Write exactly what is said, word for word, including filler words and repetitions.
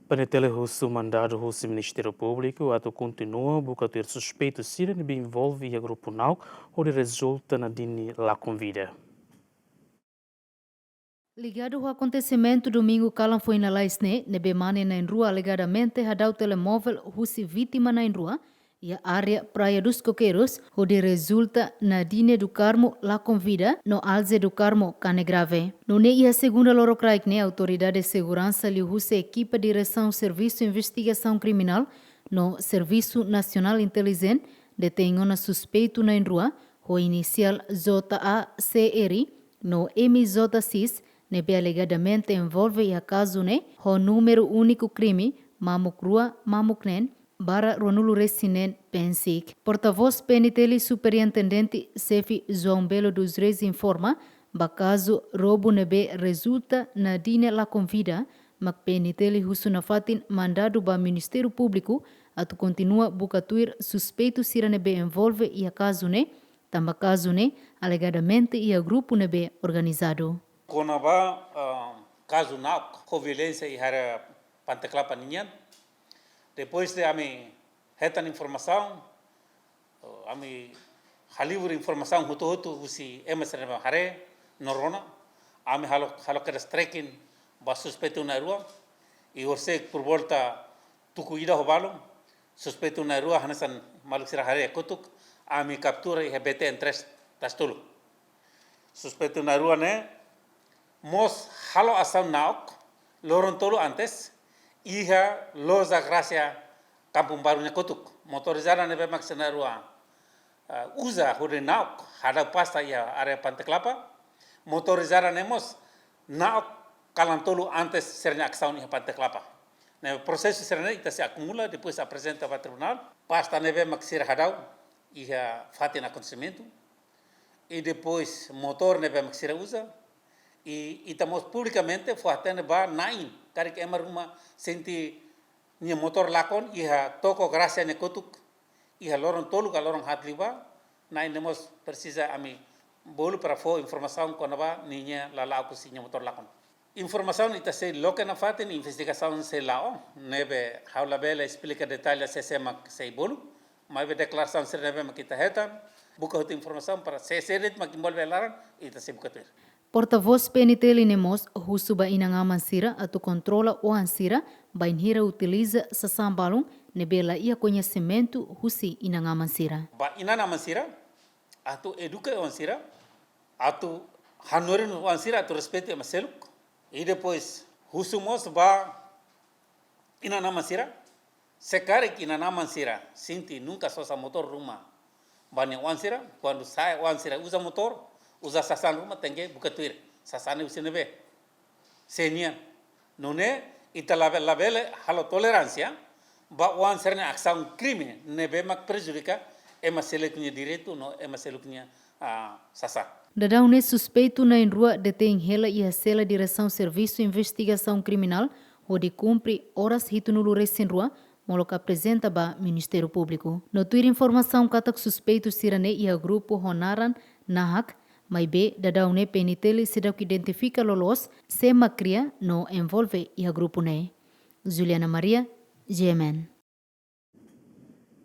PNTL husu mandadu husi Ministériu Públiku atu kontinua buka tuir suspeitu sira ne'ebé envolve iha grupu na'ok hodi rezulta Nadine lakon vida. Ligadu ho akontesimentu domingu kalan foin lalais ne'e, ne'ebé mane na'in-rua alegadamente hadau telemóvel husi vítima na'in-rua iha área Praia dos Coqueiros, hodi rezulta Nadine do Carmo lakon vida no Alze do Carmo kanek grave. Nune'e iha segunda lorokraik ne'e, autoridade seguransa liuhusi ekipa Diresaun Servisu Investigasaun Kriminál no Servisu Nasionál Intelijen detein ona suspeitu na'in-rua ho inisiál J A C R no M J X, ne'ebé alegadamente envolve iha kazu ne'e ho númeru úniku krime mamuk rua mamuk neen barra ruanulu resin neen PNSIC. Portavós PNTL Superintendente Xefe João Belo dos Reis informa ba kazu roubu ne'ebé rezulta Nadine lakon vida, mak PNTL husu nafatin mandadu ba Ministériu Públiku atu kontinua buka tuir suspeitu sira ne'ebé envolve iha kazu ne'e, tanba kazu ne'e alegadamente iha grupu ne'ebé organizadu. Kona-ba, ah, kazu na'ok ho violénsia iha área Panteklapa nian. Depois de ami hetan informasaun, oh, ami halibur informasaun hotu-hotu husi ema sira ne'ebé haree no rona, ami halo, halo kedas tracking ba suspeitu na'in-rua, i horisehik por volta tuku ida ho balun, suspeitu na'in-rua hanesan maluk sira haree kotuk, ami kaptura iha B T N tres Tasi Tolu. Suspeitu na'in-rua ne'e mós halo asaun na'ok loron tolu antes iha loja Gracia Kampung Baru nia kotuk. Motorizada ne'ebé mak sira na'in-rua, eh, uza hodi na'ok hadau pasta iha área Panteklapa. Motorizada ne'e mós na'ok kalan tolu antes sira-nia asaun iha Panteklapa. Ne'e prosesu sira-ne'e ita sei akumula, depois aprezenta ba tribunál. Pasta ne'ebé mak sira hadau iha fatin akontesimentu. I depois motór ne'ebé mak sira uza. I ita mós publikamente fó-hatene ba na'in, karik ema ruma sente nia motór lakon iha toko Gracia nia kotuk, iha loron tolu ka loron haat liubá, na'in ne'e mós presiza ami bolu para fó informasaun kona-ba ninia lala'ok husi nia motór lakon. Informasaun ita sei loke nafatin, investigasaun sei la'o, ne'ebé ha'u labele esplika detalle sé-sé mak sei bolu, maibé deklarasaun sira ne'ebé mak ita hetan, buka hotu informasaun para sé-sé de'it mak envolve iha laran, ita sei buka tuir. Portavós PNTL ne'e mós husu ba inan-aman sira atu kontrola oan sira bainhira utiliza sasán balun ne'ebé la iha koñesimentu husi inan-aman sira. Ba inan-aman sira, atu eduka oan sira, atu hanorin oan sira atu respeitu ema seluk. I depois husu mós ba inan-aman sira, se karik inan-aman sira sente nunka sosa motór ruma ba nia oan sira, kuandu sa'e oan sira uza motór, uza sasán ruma, tenke buka tuir sasán ne'e husi ne'ebé, sé nian. Nune'e ita labe-, labele halo toleránsia ba oan sira-nia asaun krime ne'ebé mak prejudika ema seluk nia direitu no ema seluk nia, ah, sasán. Daudaun ne'e suspeitu na'in-rua detein hela iha sela Diresaun Servisu Investigasaun Kriminál hodi kumpre oras hitunulu resin rua, molok aprezenta ba Ministériu Públiku. No tuir informasaun katak suspeitu sira-ne'e iha grupu ho naran Nahak, maibé daudaun ne'e PNTL seidauk identifika loloos sé mak kria no envolve iha grupu ne'e. Juliana Maria, G M N.